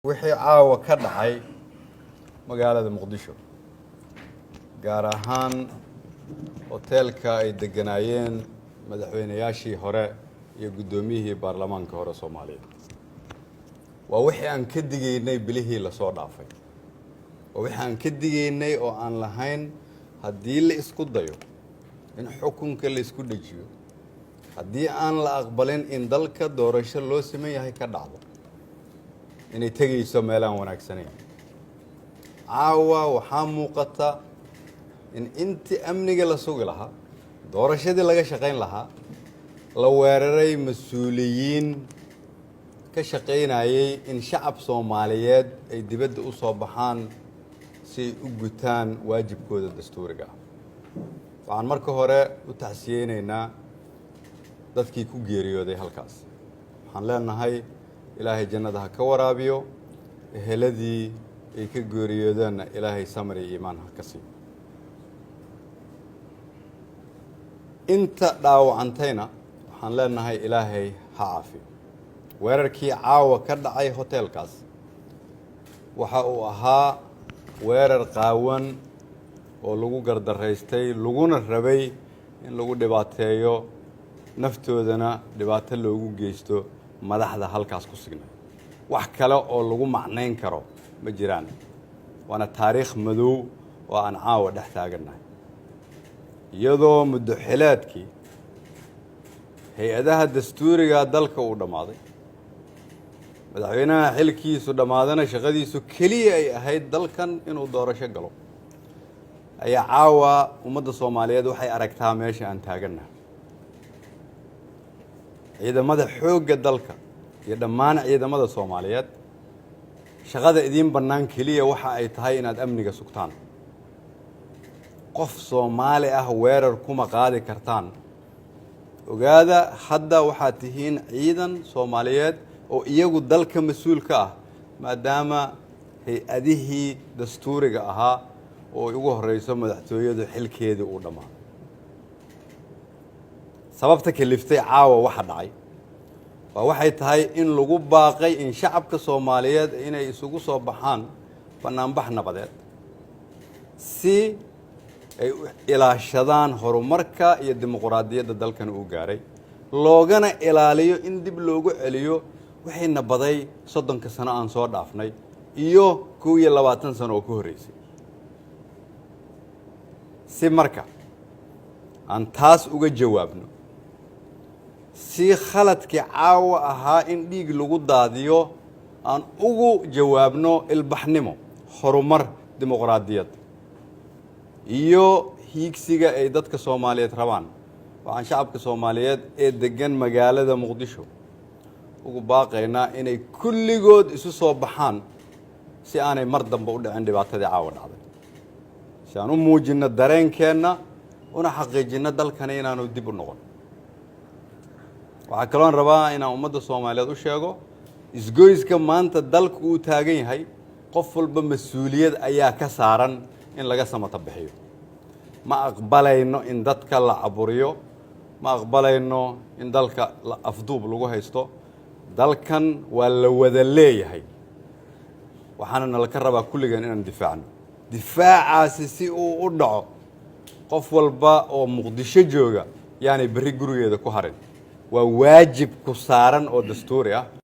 Wixii caawa ka dhacay magaalada Muqdisho, gaar ahaan hoteelka ay degganaayeen madaxweynayaashii hore iyo guddoomiyihii baarlamaanka hore Soomaaliya, waa wixii aan ka digaynay bilihii lasoo dhaafay. Waa wixii aan ka digaynay oo aan lahayn haddii la isku dayo in xukunka la isku dhejiyo, haddii aan la aqbalin in dalka doorasho loo siman yahay ka dhacdo, inay tegayso meelaan wanaagsanayn. Caawa waxaa muuqata in intii amniga la sugi lahaa, doorashadii laga shaqayn lahaa, la weeraray mas-uuliyiin ka shaqaynayay in shacab Soomaaliyeed ay dibadda u soo baxaan si ay u gutaan waajibkooda dastuuriga ah. Waxaan marka hore u tacsiyeynaynaa dadkii ku geeriyooday halkaas. Waxaan leenahay Ilaahay jannada ha ka waraabiyo, eheladii ay ka geeriyoodeenna Ilaahay samir iyo iimaan ha ka siiyo. Inta dhaawacantayna waxaan leenahay Ilaahay ha caafiyo. Weerarkii caawa ka dhacay hoteelkaas waxa uu ahaa weerar qaawan oo lagu gardaraystay, laguna rabay in lagu dhibaateeyo, naftoodana dhibaato loogu geysto madaxda halkaas ku sugnay. Wax kale oo lagu macnayn karo ma jiraan, waana taariikh madow oo aan caawa dhex taagannahay, iyadoo muddo xileedkii hay-adaha dastuuriga dalka uu dhammaaday, madaxweynaha xilkiisu dhammaadana shaqadiisu keliya ay ahayd dalkan inuu doorasho galo. Ayaa caawa ummadda Soomaaliyeed waxay aragtaa meesha aan taagannahay. Ciidamada xoogga dalka iyo dhammaan ciidamada Soomaaliyeed, shaqada idiin bannaan keliya waxa ay tahay inaad amniga sugtaan. Qof Soomaali ah weerar kuma qaadi kartaan. Ogaada, hadda waxaad tihiin ciidan Soomaaliyeed oo iyagu dalka mas-uul ka ah, maadaama hay-adihii dastuuriga ahaa oo ugu horeyso madaxtooyadu xilkeedii uu dhammaaday. Sababta kaliftay caawa waxa dhacay waa waxay tahay in lagu baaqay in shacabka Soomaaliyeed inay isugu soo baxaan bannaanbax nabadeed si ay u ilaashadaan horumarka iyo dimuqraadiyadda dalkan uu gaaray, loogana ilaaliyo in dib loogu celiyo waxayna baday 30-ka sano aan soo dhaafnay iyo 21 sano oo ka horreysay. Si marka aan taas uga jawaabno, si khaladkii caawa ahaa in dhiig lagu daadiyo aan ugu jawaabno ilbaxnimo, horumar, dimuqraadiyad iyo hiigsiga ay dadka Soomaaliyeed rabaan, waxaan shacabka Soomaaliyeed ee deggan magaalada Muqdisho ugu baaqaynaa inay kulligood isu soo baxaan si aanay mar dambe u dhicin dhibaatadii caawa dhacday, si aan u muujinno dareenkeenna una xaqiijinno dalkani inaanu dib u noqon. Waxaa kaloon rabaa inaan ummadda Soomaaliyeed u sheego, isgoyska maanta dalku uu taagan yahay, qof walba mas-uuliyad ayaa ka saaran in laga samata bixiyo. Ma aqbalayno in dadka la caburiyo, ma aqbalayno in dalka afduub lagu haysto. Dalkan waa la wada leeyahay, waxaana nalaka rabaa kulligan inaan difaacno. Difaacaasi si uu u dhaco, qof walba oo Muqdisho jooga yaanay berri gurigeeda ku harin. Waa waajib ku saaran oo dastuuri ah.